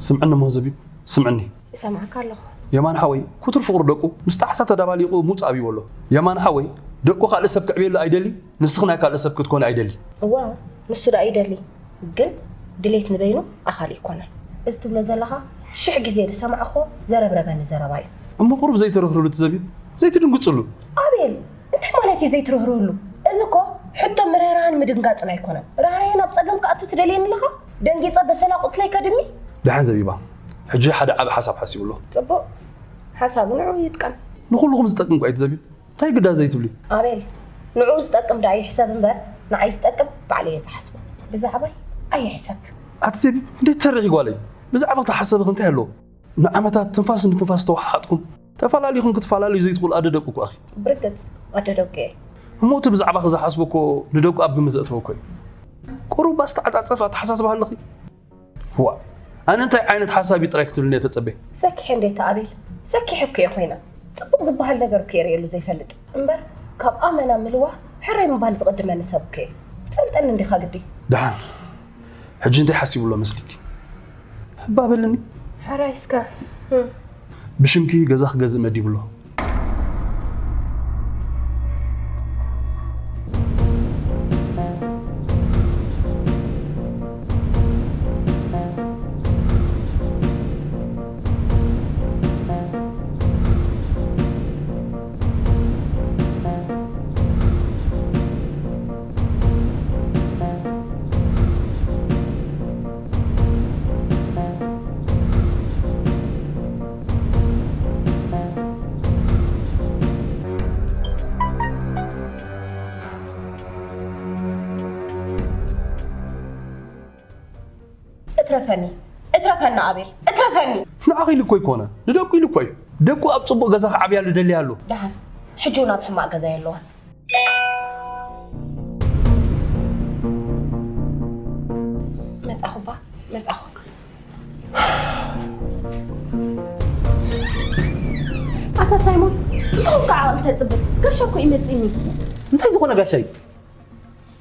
ስምዕኒ እሞ ዘቢብ፣ ስምዕኒ። ይሰምዓካ ኣለኹ። የማን ሓወይ፣ ክቱር ፍቕሪ ደቁ ምስ ጣዕሳ ተደባሊቑ ሙጽ ኣብይዎ ኣሎ። የማን ሓወይ፣ ደቁ ካልእ ሰብ ክዕብየሉ ኣይደሊ፣ ንስኺ ናይ ካልእ ሰብ ክትኮኒ ኣይደሊ። እዋ፣ ንሱ ደኣ ይደሊ፣ ግን ድሌት ንበይኑ ኣኻሊ ኣይኮነን። እዚ ትብሎ ዘለኻ ሽሕ ግዜ ዝሰማዕኹዎ ዘረብረበኒ ዘረባ እዩ። እሞ ቁሩብ ዘይትርህርህሉ እቲ ዘቢብ፣ ዘይትድንግጽሉ። ኣቤል፣ እንታይ ማለት እዩ ዘይትርህርህሉ? እዚ እኮ ሕቶ ምርህራህን ምድንጋጽን ኣይኮነን። ራህሪሀ ናብ ጸገም ክኣቱ ትደልየኒ ኣለኻ? ደንጊጸ በሰላ ቁስለይ ከድሚ? ደሓን ዘቢባ፣ ሕጂ ሓደ ዓቢ ሓሳብ ሓሲቡ ኣሎ። ጽቡቕ፣ ሓሳቡ ንዕኡ ይጥቀም። ንኹልኹም ዝጠቅም እኳ እዩ እቲ ዘቢብ፣ እንታይ ግዳ ዘይትብሊ? ኣቤል፣ ንዕኡ ዝጠቅም ደኣ ይሕሰብ እምበር ንዓይ ዝጠቅም ባዕለይ እየ ዝሓስቦ። ብዛዕባይ ኣይሕሰብ። ኣቲ ዘቢብ፣ እንዴት ተሪኺ ጓለይ? ብዛዕባ እቲ ሓሳብኺ እንታይ ኣለዎ? ንዓመታት ትንፋስ ንትንፋስ ዝተወሓሓጥኩም፣ ተፈላሊኹም ክትፈላለዩ ዘይትኽእሉ ኣደ ደቁ እኮ ኢኺ። ብርግጽ ኣደ ደቁ እየ። እሞ እቲ ብዛዕባኺ ዝሓስቦ እኮ ንደቁ ኣብ ግምት ዘእተወ እኮ እዩ። ቁሩብ ኣስተዓጻጸፍ ኣተሓሳስባ ኣለኺ። ዋእ፣ ኣነ እንታይ ዓይነት ሓሳብ እዩ ጥራይ ክትብልኒ እየ ተጸብየ። ሰኪሐ እንዴ ተኣቤል፣ ሰኪሐ እኮ እየ ኮይነ። ጽቡቕ ዝበሃል ነገር እኮ እየ ርእየሉ ዘይፈልጥ። እምበር ካብ ኣመና ምልዋህ ሕራይ ምባል ዝቕድመኒ ሰብ እኮ እየ። ትፈልጠኒ እንዲኻ ግዲ። ደሓን። ሕጂ እንታይ ሓሲቡ ኣሎ መስሊኪ? ህባ በልኒ። ሕራይ እስከ። ብሽምኪ ገዛ ክገዝእ መዲቡ ኣሎ። እትረፈኒ፣ እትረፈኒ ኣቤል፣ እትረፈኒ። ንዓኺ ኢሉ እኮ ኣይኮነ፣ ንደቁ ኢሉ እኮ እዩ። ደቁ ኣብ ጽቡቕ ገዛ ክዓብያሉ ደልያ ኣሎ። ደሓን፣ ሕጂ እውን ኣብ ሕማቕ ገዛ የለዋን። መጻኹ እባ፣ መጻኹ። ኣታ ሳይሞን፣ እንታይ ኢኻ ዓቕሊ ተጽብት? ጋሻ እኮ እዩ መጺእኒ። እንታይ ዝኾነ ጋሻ እዩ?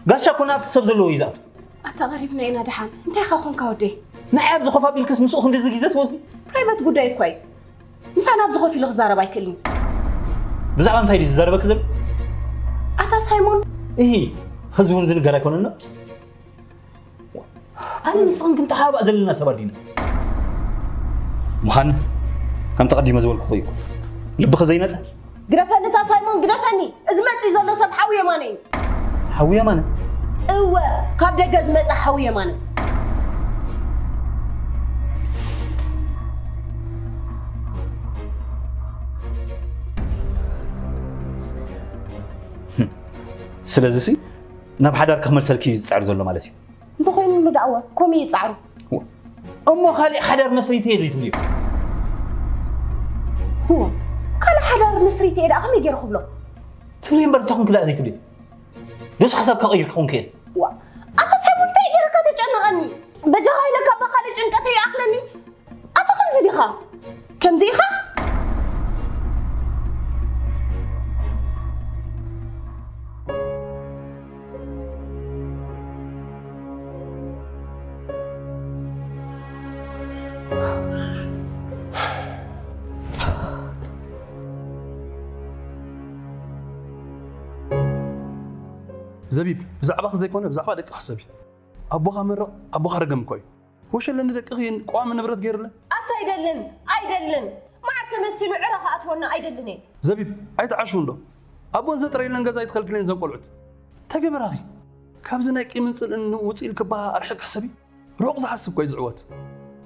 ጋሻ እኮ ናብቲ ሰብ ዘለዎ እዩ ዝኣቱ። ኣታ ቀሪብና ኢና ደሓን። እንታይ ኢኻ ኾንካ ወደይ? ንዓይ ኣብዚ ኮፍ ኣቢልክስ ምስኡ ክንድዚ ግዜ ትወስዲ? ፕራይቨት ጉዳይ እኳ እዩ። ምሳና ኣብዚ ኮፍ ኢሉ ክዛረብ ኣይክእልን እዩ። ብዛዕባ እንታይ ድዩ ዝዛረበኪ ዘሎ? ኣታ ሳይሞን። እሂ፣ ሕዚ እውን ዝንገር ኣይኮነን። ኣነ ንስኽን ክንተሓባእ ዘለና ሰባት ዲና? ምዃን ከምቲ ቀዲመ ዝበልኩ እዩ። ልብኺ ዘይነጸ? ግደፈኒ እታ ሳይሞን ግደፈኒ። እዚ መጺኡ ዘሎ ሰብ ሓዊ የማነ እዩ። ሓዊ የማነ? እወ፣ ካብ ደገ ዝመጸ ሓው የማነ። ስለዚሲ ናብ ሓዳር ክመልሰልኪ እዩ ዝጽዕር ዘሎ ማለት እዩ። እንተኾይኑሉ ደኣወ፣ ከምኡ ይጻዕሩ። እሞ ካሊእ ሓዳር መስሪተ እየ ዘይትብልዮ? እወ፣ ካልእ ሓዳር መስሪተ እየ ደኣ ከመይ ገይረ ክብሎ? ትብልዮ እምበር እንታይ ኮንኪ ደኣ ዘይትብልዮ? ደስ ሓሳብ ክቕይር ክኾንኪ እየ። ዋ፣ ኣታ ሰብ እንታይ ገይረካ ተጨንቐኒ? በጃኻ ኢለ ካብ ካልእ ጭንቀት ይኣኽለኒ። ኣታ ከምዚ ዲኻ? ከምዚ ኢኻ? ዘቢብ፣ ብዛዕባኺ ዘይኮነ ብዛዕባ ደቂ ሕሰቢ። ኣቦኻ መርቕ፣ ኣቦኻ ርገም እኮ እዩ። ወሸለ ንደቅኺ ቀዋሚ ንብረት ገይርለን። ኣታ ኣይደልን፣ ኣይደልን። መዓር ተመሲሉ ዕረ ክኣትወና ኣይደልን እየ። ዘቢብ፣ ኣይትዓሽው እንዶ። ኣቦን ዘጥረይለን ገዛ ኣይትኸልክለን ዘን ቆልዑት። ተገበራኺ። ካብዚ ናይ ቂምን ጽልእን ውጽእ ኢልኪ እባ ኣርሒቕ ሕሰቢ። ርሑቕ ዝሓስብ እኮ እዩ ዝዕወት።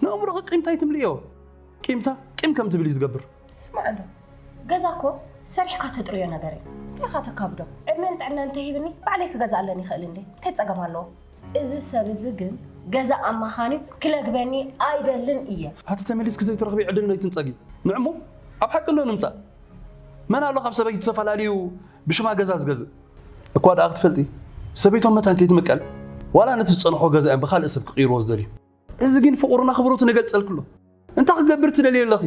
ንእምሮኺ ቂምታ ኣይትምልእዮ። ቂምታ ቂም ከም ትብል እዩ ዝገብር። ስማዕ እንዶ፣ ገዛ እኮ ሰሪሕካ ተጥርዮ ነገር እዩ። እንታይ ኢኻ ተካብዶ? ዕድመን ጥዕናን እንተሂብኒ ባዕለይ ክገዝኣለን ይኽእል እንዴ? እንታይ ጸገም ኣለዎ? እዚ ሰብ እዚ ግን ገዛ ኣማኻኒ ክለግበኒ ኣይደልን እየ። ኣቲ ተመሊስኪ ዘይትረኽቢ ዕድል ነይትንጸጊ። ንዕሞ ኣብ ሓቂ እንዶ ንምጻእ። መን ኣሎ ካብ ሰበይቱ ተፈላልዩ ብሽማ ገዛ ዝገዝእ? እኳ ደኣ ክትፈልጢ፣ ሰበይቶም መታን ከይትምቀል፣ ዋላ ነቲ ዝጸንሖ ገዛ እዮም ብኻልእ ሰብ ክቕይርዎ ዝደልዩ። እዚ ግን ፍቑሩን ኣኽብሮቱ ንገልጸልክሎ። እንታይ ክገብር ትደልዩ ኣለኺ?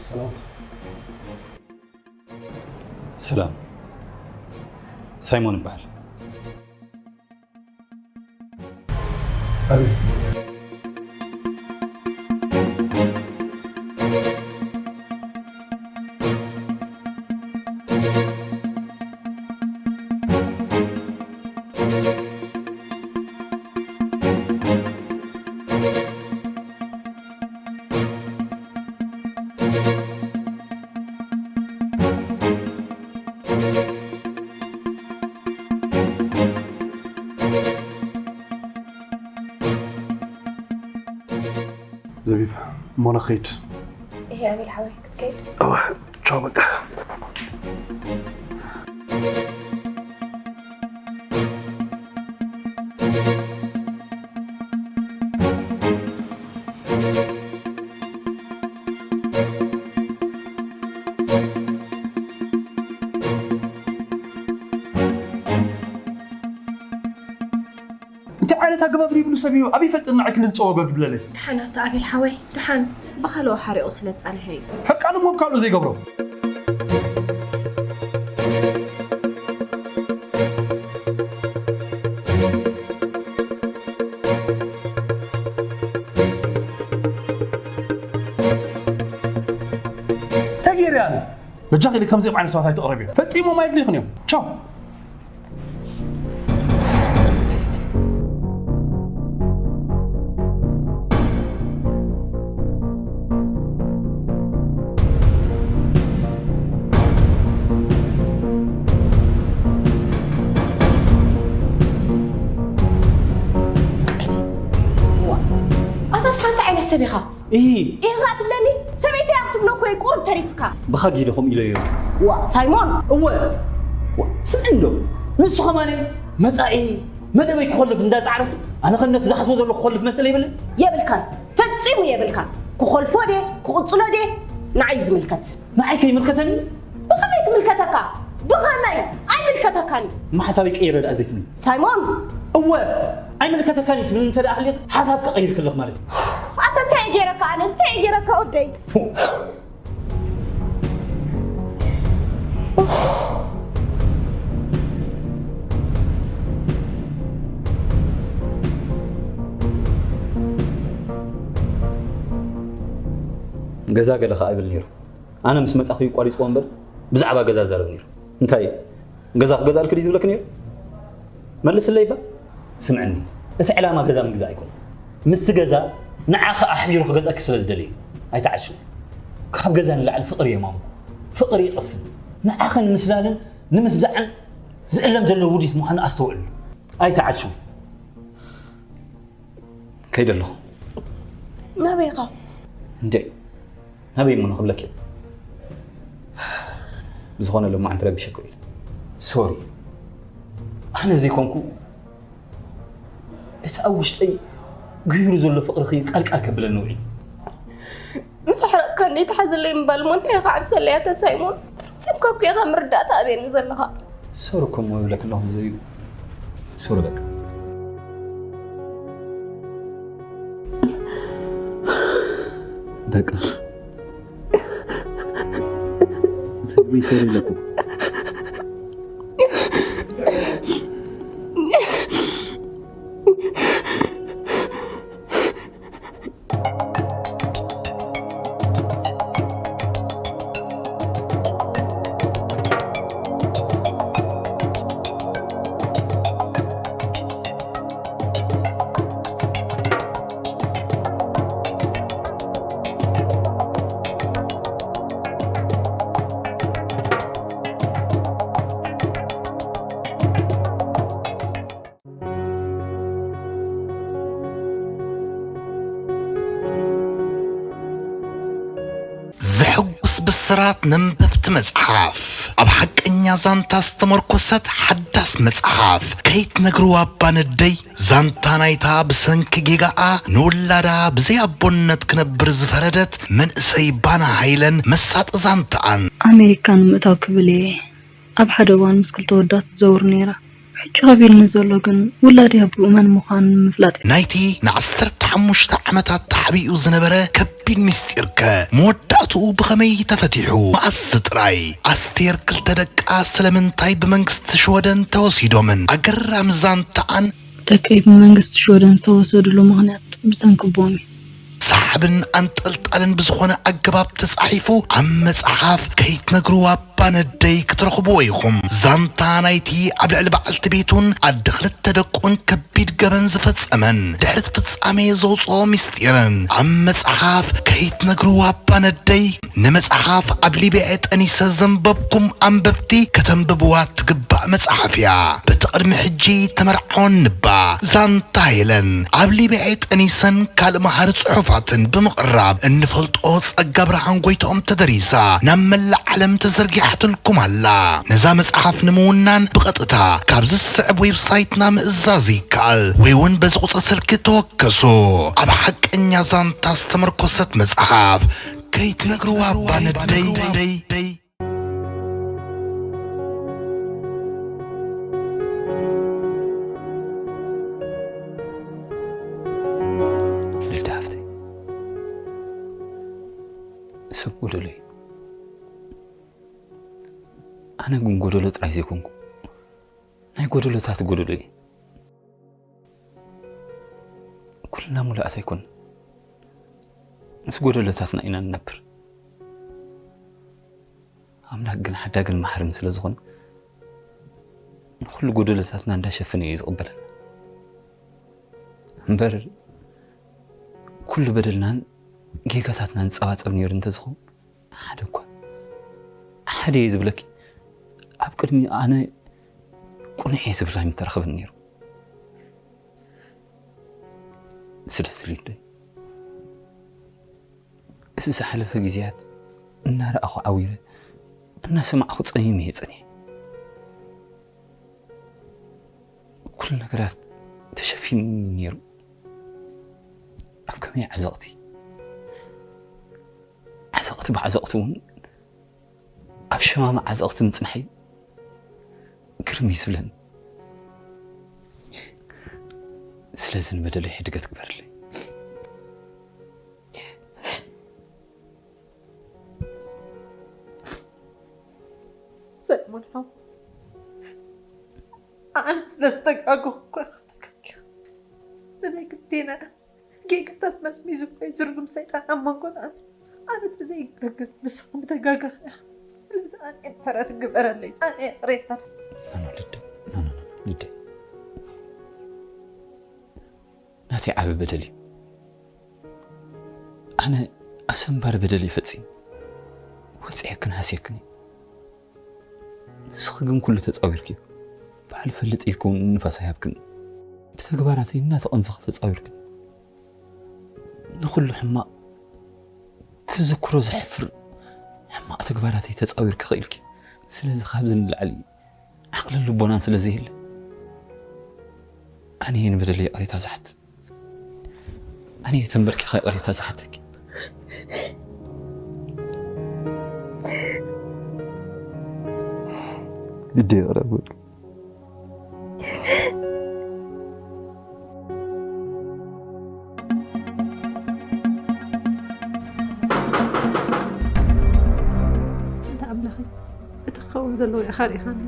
ሰላም። ሰላም። ሳይሞን እበሃል። ኣቤት። ዘቢብ፣ እሞ ንኸይድ። እሄ ኣቤል ሓወይ፣ ክትከይድ? እወ፣ ቻው በቃ። እንታይ ዓይነት ኣገባብ ዘይብሉ ሰብ እዩ? ኣበይ ይፈልጥ ንዓይ ክንዲ ዝጸወበ ድብለለይ? ደሓን ኣታ ኣቤል ሓወይ፣ ደሓን። ብኻልኦ ሓሪቑ ስለ ዝጸንሐ እዩ። ሕርቃኑ እሞ ብካልኡ ዘይገብሮ። እንታይ ገይረ ኣነ? በጃኺ ኢለ ከምዚኦም ዓይነት ሰባት ኣይትቕረብዮ። ፈጺሞም ኣይድልዩኽን እዮም። ቻው። ዋ፣ ኣታ ንስኻ እንታይ ዓይነት ሰብ ኢኻ? ኢሂ። ኢሂ ኸኣ ትብለኒ? ሰበይተይ እያ ክትብሎ እኮ እዩ ቁሩብ ተሪፉካ። ብኻ ጊደ ከምኡ ኢለዮ። ዋ፣ ሳይሞን! እወ። ዋ፣ ስምዒ እንዶ። ንሱ ኸማነይ መጻኢ መደበይ ክኾልፍ እንዳጻዕረሲ፣ ኣነ ኸ ነቲ ዝሓስቦ ዘለኹ ክኾልፍ መሰል የብለይ? የብልካን። ፈጺሙ የብልካን። ክኾልፎ ድየ፣ ክቕጽሎ ድየ፣ ንዓይ ዝምልከት። ንዓይ ከይምልከተኒ? ብኸመይ ክምልከተካ? ብኸመይ? ኣይምልከተካን እዩ። እማ ሓሳበይ ቀይረ ደኣ ዘይትብሊ። ሳይሞን! እወ፣ ኣይምልከተካን እዩ ትብሊ እንተ ደኣ ሃሊኻ፣ ሓሳብካ ቀይርኪ ኣለኺ ማለት እዩ። ኣታ እንታይ እየ ገይረካ ኣነ? እንታይ እየ ገይረካ ወደይ? ገዛ ገለ ኸኣ ይብል ነይሩ። ኣነ ምስ መጻኹ እዩ ቋሪጽዎ እምበር፣ ብዛዕባ ገዛ ዛረብ ነይሩ። እንታይ፣ ገዛ ክገዛልኪ ድዩ ዝብለኪ ነይሩ? መልስለይ እባ። ስምዕኒ፣ እቲ ዕላማ ገዛ ምግዛእ ኣይኮነን። ምስቲ ገዛ ንዓኻ ኣሕቢሩ ክገዝኣኪ ስለ ዝደለየ ኣይትዓሽው። ካብ ገዛ ንላዕሊ ፍቕሪ እየ ማሙኩ። ፍቕሪ ይቐስን። ንዓኺ ንምስላልን ንምስዳዕን ዝእለም ዘሎ ውዲት ምዃኑ ኣስተውዕሉ። ኣይትዓሽው። ከይደ ኣለኹ። ናበይ ኢኻ? እንዴ፣ ናበይ እሞ ንኽብለኪ? ብዝኾነ ሎማዓንቲ ረቢሸኩ ኢለ። ሶሪ። ኣነ ዘይኮንኩ እቲ ኣብ ውሽጠይ ጉሂሩ ዘሎ ፍቕርኺ ቃልቃል ከብለኒ ውዒሉ። ምስ ኣሕረቕካኒ ተሓዘለይ ምባል እሞ እንታይ ኢኻ ዓብሰለይ ኣታ ሳይሞን? ፈጺምካ እኮ ኢኻ ምርዳእ ትኣብየኒ ዘለኻ። ሶሪ እኮ እሞ ይብለኪ ኣለኹ ዘዩ። ሶሪ በቃ። በቃ። ሰብሪ ሶሪ ለኩ። ዘሕጉስ ብስራት ነንበብቲ መጽሓፍ። ኣብ ሓቀኛ ዛንታ ዝተመርኮሰት ሓዳስ መጽሓፍ ከይትነግርዋ እባ ነደይ። ዛንታ ናይታ ብሰንኪ ጌጋኣ ንውላዳ ብዘይ ኣቦነት ክነብር ዝፈረደት መንእሰይ ባና ሃይለን መሳጢ ዛንታኣን። ኣሜሪካ ንምእታው ክብል እየ ኣብ ሓደ እዋን ምስ ክልተ ወዳት ትዘውር ነይራ። ሕጂ ከቢድኒ ዘሎ ግን ውላደይ ኣቦኡ መን ምዃኑ ንምፍላጥ እዩ። ናይቲ ንዓሰርተ ሓሙሽተ ዓመታት ተሓቢኡ ዝነበረ ከቢድ ምስጢርከ መወዳእትኡ ብኸመይ ተፈቲሑ? መኣስ ጥራይ? ኣስቴር ክልተ ደቃ ስለምንታይ ብመንግስቲ ሽወደን ተወሲዶምን? ኣገራሚ ዛንታኣን። ደቀይ ብመንግስቲ ሽወደን ዝተወሰድሉ ምኽንያት ብሰንኪ ኣቦኦም እዩ። ሰሓብን ኣንጠልጣልን ብዝኾነ ኣገባብ ተጻሒፉ ኣብ መጽሓፍ ከይትነግርዋ እባ ነደይ ክትረኽብዎ ኢኹም። ዛንታ ናይቲ ኣብ ልዕሊ በዓልቲ ቤቱን ኣደ ክልተ ደቁን ከቢድ ገበን ዝፈጸመን ድሕሪ እቲ ፍጻሜ ዘውጽኦ ምስጢርን ኣብ መጽሓፍ ከይትነግርዋ እባ ነደይ። ንመጽሓፍ ኣብ ሊብያ እየ ጠኒሰ ዘንበብኩም ኣንበብቲ ከተንብብዋ ትግባእ መጽሓፍ እያ። በቲ ቅድሚ ሕጂ ተመርዓወን ንባ ዛንታ ሄለን ኣብ ሊብያ እየ ጠኒሰን ካልእ መሃሪ ጽሑፋትን ብምቕራብ እንፈልጦ ጸጋ ብርሃን ጎይትኦም ተደሪሳ ናብ መላእ ዓለም ተዘርጊሓትልኩም ኣላ። ነዛ መጽሓፍ ንምውናን ብቐጥታ ካብ ዝስዕብ ዌብሳይትና ምእዛዝ ይከኣል ወይ እውን በዚ ቁጽሪ ስልኪ ተወከሱ። ኣብ ሓቀኛ ዛንታ ዝተመርኮሰት መጽሓፍ ከይትነግርዋ እባ ነደይ። ልዳ ሃፍተይ፣ ሰብ ጎደሎ እዩ። ኣነ ግን ጎደሎ ጥራይ ዘይኮንኩ፣ ናይ ጎደሎታት ጎደሎ እየ። ኩልና ሙሉኣት ኣይኮን፣ ምስ ጎደሎታትና ኢና ንነብር። ኣምላክ ግን ሓዳግን መሓርን ስለ ዝኾነ፣ ንኹሉ ጎደሎታትና እንዳሸፈነ እዩ ዝቕበለና። እምበር፣ ኩሉ በደልናን ጌጋታትናን ዝጸባጸብ ነይሩ እንተዝኸውን፣ ሓደ እኳ፣ ሓደ እየ ዝብለኪ፣ ኣብ ቅድሚ ኣነ ቁኑዕ እየ ዝብል ኣይምተረኽበን ነይሩ። ስለዚ ልደይ፣ እዚ ዝሓለፈ ግዜያት እናረኣኹ ዓዊረ፣ እናሰማዕኹ ጸሚመ እየ ጸኒሐ። ኩሉ ነገራት ተሸፊኑ ነይሩ። ኣብ ከመይ ዓዘቕቲ? ዓዘቕቲ ብዓዘቕቲ እውን ኣብ ሸማማ ዓዘቕቲ ምጽንሐይ ግርም እዩ ዝብለኒ። ስለዚ ንበደለይ ሕድገት ግበርለይ። ሰለሞን ሓው፣ ኣነ ስለ ዝተጋገኹ እኮ ኢኻ ተጋጊኻ። ንናይ ክልቴና ጌጋታት መዝሚዙ እኮ እዩ ዝርጉም ሰይጣን ኣብ መንጎና። ኣነ፣ ኣነ ብዘይጋገ ንስኻ ምተጋገኻ ኢኻ። ስለዚ ኣነ እየ ምሕረት ግበረለይ። ኣነ እየ ይቕሬታ። ኖ፣ ኖ፣ ልደ፣ ኖ፣ ኖ፣ ኖ፣ ልደ። ናተይ ዓቢ በደል እዩ። ኣነ ኣሰንባሪ በደል እየ ፈጺመ። ወጺኤክን ሃስየክን እየ። ንስኺ ግን ኩሉ ተጻዊርክዮ። ባዕሉ ፈልጥ ኢልኪ እውን ንፋስ ኣይሃብክን። ብተግባራተይ እናተቐንዘኺ ተጻዊርክን። ንኹሉ ሕማቕ ክዝክሮ ዘሕፍር ሕማቕ ተግባራተይ ተጻዊርኪ ክኢልኪ። ስለዚ ካብዚ ንላዕሊ ዓቕልን ልቦናን ስለ ዘየለ፣ ኣነ እየ ንበደለይ ይቕሬታ ዝሓትት። ኣነ እየ ተንበርኪኻ ይቕሬታ ዝሓተኪ። ግዲ ይቕረ በሉ። ኣንታ ኣምላኸይ፣ እቲ ክኸውን ዘለዎ ኢኻ ርኢኻኒ።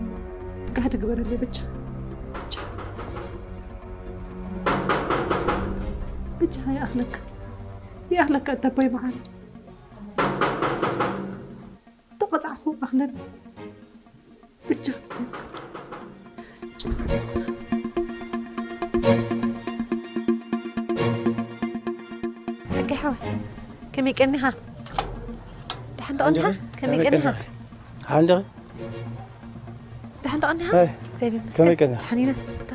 ጋህዲ ግበረለይ ብቻ። ብቻ። ብቻ ይኣኽለካ። ይኣኽለካ ኣቦይ መዓር። ተቐጻዕኹ ኣኽለኒ። ብቻ። ጸጋይ ሓወይ፣ ከመይ ቀኒኻ? ደሓን ዶ ቀኒኻ? ከመይ ቀኒኻ? ሓንደ ደሓን ዶ ቀኒኻ? ኣይ፣ እግዚኣብሔር ይመስገን። ከመይ ቀኒኻ? ደሓን ኢና። እቶ።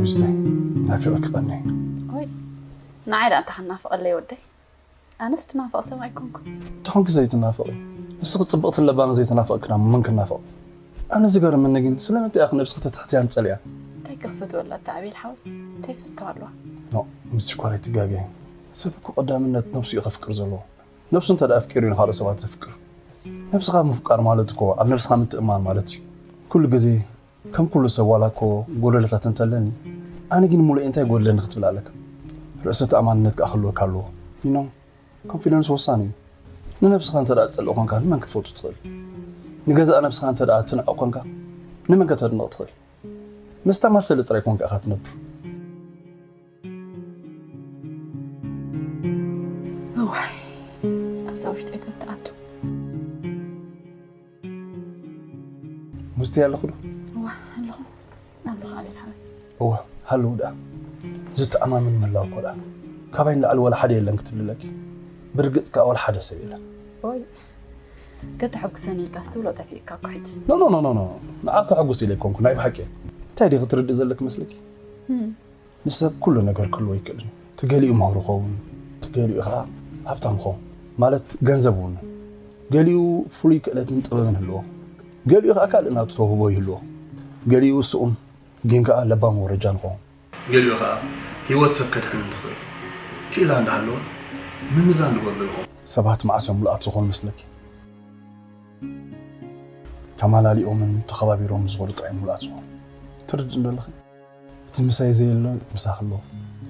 ውስተ ናፊቐኪ ቀኒ። ኦይ፣ ንዓይ ደኣ እንታይ ክናፍቐለይ ወደይ? ኣነስ ትናፍቕ ሰብ ኣይኮንኩን። ተኾንኪ ዘይትናፍቒ። ንስኺ ጽብቕትን ለባምን ዘይትናፍቒ ክና መን ክናፍቕ? ኣነ ዝገርመኒ ግን ስለምንታይ ኢኺ ነብስኺ ተትሕትያን ትጸልእያ? እንታይ ክኽፍት ወላ እታ ኣቤል ሓወይ? እንታይ ዝፈትዋ ኣለዋ? ኖ፣ ምስ ሽኮር ኣይትጋገዪ። ሰብ እኮ ቀዳምነት ነብሱ እዩ ከፍቅር ዘለዎ። ነብሱ እንተ ደኣ ኣፍቂሩ እዩ ንኻልኦት ሰባት ዘፍቅር። ነብስኻ ምፍቃር ማለት እኮ ኣብ ነብስኻ ምትእምማን ማለት እዩ። ኩሉ ግዜ ከም ኩሉ ሰብ ዋላ እኮ ጎደሎታት እንተለኒ፣ ኣነ ግን ሙሉእ እንታይ ጎድለኒ ክትብል ኣለካ። ርእሰ ተኣማንነት ከኣ ክህልወካ ኣለዎ። You know፣ ኮንፊደንስ ወሳኒ እዩ። ንነብስኻ እንተ ደኣ ትጸልእ ኮንካ ንመን ክትፈቱ ትኽእል? ንገዛእ ነብስኻ እንተ ደኣ ትንዕቕ ኮንካ ንመን ከተድንቕ ትኽእል? ምስታ ማሰሊ ጥራይ ኮንካ ኢኻ ትነብር። እዋይ፣ ኣብዛ ውሽጢ ኣይተትኣቱ። ሙዝቲ ኣለኹ ዶ? እዋ፣ ኣለኹ። ኣለኹ፣ ኣቤል ሓወይ። እዋ፣ ሃልው ደኣ። ዝተኣማምን ምህላው እኮ ደኣ። ካባይ ንላዕሊ ዋላ ሓደ የለን ክትብልለኪ። ብርግጽ ከኣ ዋላ ሓደ ሰብ የለን። ኦይ፣ ከተሐጉሰኒ ኢልካስ ትብሎ ጠፊእካ እኮ ሕጅስ። ኖ፣ ኖ፣ ኖ፣ ኖ፣ ኖ። ንዓኺ ከሐጉስ ኢለ ኣይኮንኩ፣ ናይ ብሓቂ። እንታይ ዲኺ ትርድእ ዘለኪ መስለኪ? እም። ንሰብ ኩሉ ነገር ክህልዎ ኣይክእልን። እቲ ገሊኡ ምሁር ይኸውን፣ እቲ ገሊኡ ኸዓ ሃብታም ይኸውን። ማለት ገንዘብ እውን። ገሊኡ ፍሉይ ክእለትን ጥበብን ይህልዎ። ገሊኡ ኸዓ ካልእ ናቱ ተውህቦ ይህልዎ። ገሊኡ ስኡን፣ ግን ከኣ ለባም ወረጃን ይኸውን። ገሊኡ ኸዓ ህይወት ሰብ ከድሕን እንትኽእል ክኢላ እንዳሃለወ ምምዛን ዝጎድሎ ይኸውን። ሰባት መዓስ እዮም ምሉኣት ዝኾኑ መስለኪ? ተማላሊኦምን ተኸባቢሮምን ዝኸዱ ጥራይ እዮም ምሉኣት ዝኾኑ። ትርድእኒ ዶ ኣለኺ? እቲ ምሳይ ዘየሎ ምሳኺ ኣሎ።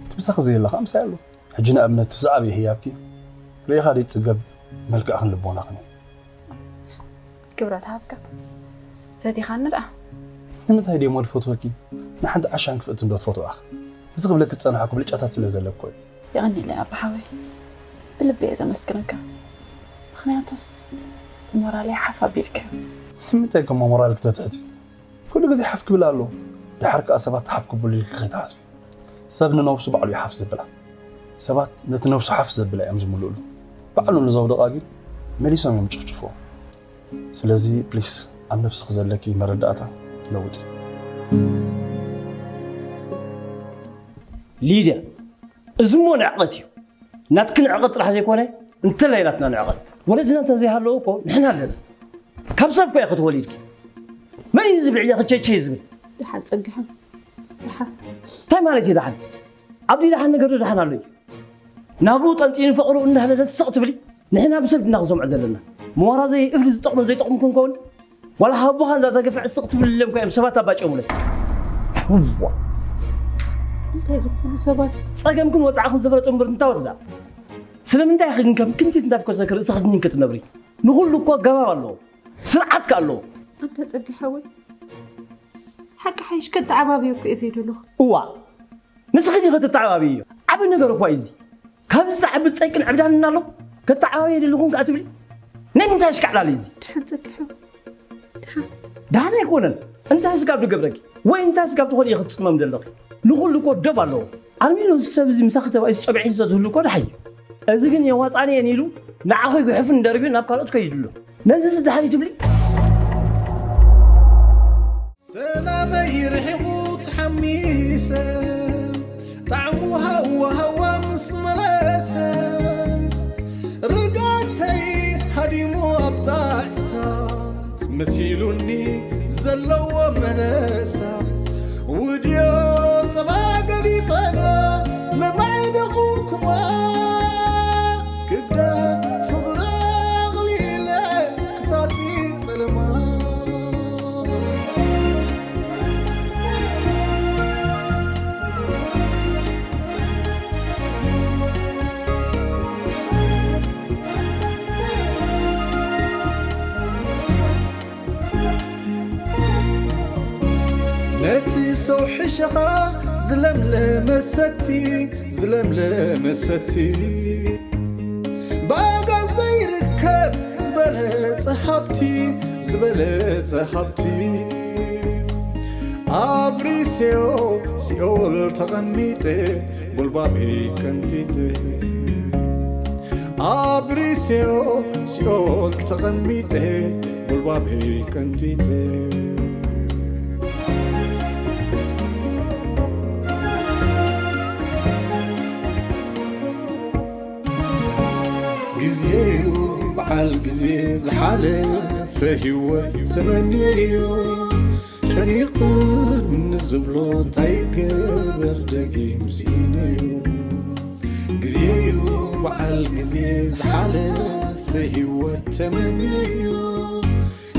እቲ ምሳኺ ዘየሎ ኸዓ ምሳይ ኣሎ። ሕጂ ንኣብነት እቲ ዝዓበየ ህያብኪ ርኢኻ ዘይትጽገብ መልክዕኽን ልቦናኽን እዩ። ክብረት ሃብካ። ፈቲኻኒ ደኣ። ንምንታይ ድየ እሞ ዝፈትወኪ? ንሓንቲ ዓሻን ክፍእትን ዶ ትፈትዋ ኢኺ? እዚ ክብለኪ ዝጸናሕኩ ብልጫታት ስለ ዘለኪ እኮ እዩ። የቐንየለይ ኣባ ሓወይ። ብልቢ እየ ዘመስግነካ። ምኽንያቱስ ሞራለይ ሓፍ ኣቢልካዮ። ንምንታይ ከ እሞ ሞራልኪ ተትሕቲ? ኩሉ ግዜ ሓፍ ክብል ኣለዎ። ደሓር ከኣ ሰባት ሓፍ ክብሉ ኢልኪ ከይትሓስቢ። ሰብ ንነብሱ ባዕሉ እዩ ሓፍ ዘብላ። ሰባት ነቲ ነብሱ ሓፍ ዘብላ እዮም ዝምልእሉ። ባዕሉ ንዘውደቓ ግን መሊሶም እዮም ዝጭፍጭፍዎ። ስለዚ ፕሊስ ኣብ ነብስኺ ዘለኪ መረዳእታ ለውጢ። ሊድያ፣ እዚ እሞ ንዕቐት እዩ። ናትኪ ንዕቐት ጥራሕ ዘይኮነ፣ እንተላይ ናትና ንዕቐት። ወለድና እንተ ዘይሃለዉ እኮ ንሕና ኣለና። ካብ ሰብ እኮ ኢኺ ተወሊድኪ። መን እዩ ዝብል ኢለኺ ቸይ ቸይ ዝብል? ደሓን ጸግሐ። ደሓን። እንታይ ማለት እዩ ደሓን? ኣብ ድዩ ደሓን ነገር ዶ ደሓን ኣሎ እዩ? ናብርኡ ጠንጢኑ ፍቕሩ እንዳሃለለ ስቕ ትብሊ? ንሕና ብሰብ ድና ክንሰምዖ ዘለና። መዋራ ዘይ እብሊ ዝጠቕምን ዘይጠቕሙ ክንከውን? ዋላ ሃቦኻ እንዳ ዘገፈዐ ስቕ ትብል ኢሎም እኮ እዮም ሰባት ኣባጭዮምለይ። እዋ። እንታይ ዝኾኑ ሰባት? ጸገምክን ወጽዓኽን ዝፈለጡ እምበር እንታይ ወጽዳ? ስለምንታይ ኢኺ ግን ከም ክንቲት እንዳፍኮሰኪ ርእስኺ ትንኪ ትነብሪ? ንኹሉ እኮ ኣገባብ ኣለዎ። ስርዓት ከ ኣለዎ። ኣንታ ጸጊ ሓወይ፣ ሓቂ ሓይሽ ከተዓባብዮ እኮ እየ ዘይደለኹ። እዋ፣ ንስኺ ዲኺ ተተዓባብይዮ? ዓቢ ነገር እኳ እዩ እዚ። ኣብዚ ዝዓቢ ጸይቅን ዕብዳንን ኣሎ። ከተዓባብየ ደለኹን ከኣ ትብሊ? ናይ ምንታይ ኣሽካዕላል እዩ እዚ? ደሓን ጸግሑ። ደሓን። ደሓን ኣይኮነን። እንታይ ስጋብ ዝገብረኪ? ወይ እንታይ ስጋብ ትኾኒ ክትጽመም ዘለኺ? ንኹሉ እኮ ደብ ኣለዎ። ኣልሚኖ እዚ ሰብ እዚ ምሳኺ ተባኢሱ ጸብዒ ስለ ዝህሉ እኮ ደሓን እዩ። እዚ ግን የዋጻኒ እየን ኢሉ ንዓኺ ጉሕፍን ደርብዩ ናብ ካልኦት ከይዱ ኣሎ። ነዚ ደሓን እዩ ትብሊ? ሰላመይ ርሒቑ ተሓሚሰ ጣዕሙ ሃዋ ሃዋ ምስ መረሰ ርጋተይ ሃዲሙ ኣብ ጣዕሳ መሲሉኒ ዘለዎ መለሳ ውድዮ ጸባ ገዲፈና መማዕደኹ ክዋ ክብዳ ፍቕሪ ኣቕሊለ ክሳጺ ጸለማ ነቲ ሰው ሕሸኻ ዝለምለመ ሰቲ ዝለምለመ ሰቲ ብኣጋ ዘይርከብ ዝበለጸ ሃብቲ ዝበለጸ ሃብቲ ኣብሪሴዮ ሲኦል ተቐሚጠ ጉልባበይ ቀንጢጠ ኣብሪሴዮ ሲኦል ተቐሚጠ ጉልባበይ ቀንጢጠ ግዜዩ በዓል ግዜ ዝሓለፈ ህይወት ተመንየዮ ጨኒቑን ዝብሎ እንታይ ገበር ደጊም ስኢነዮ ግዜዩ በዓል ግዜ ዝሓለፈ ህይወት ተመንየዮ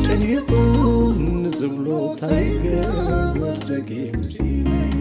ጨኒቑን ዝብሎ እንታይ ገበር ደጊም ስኢነዮ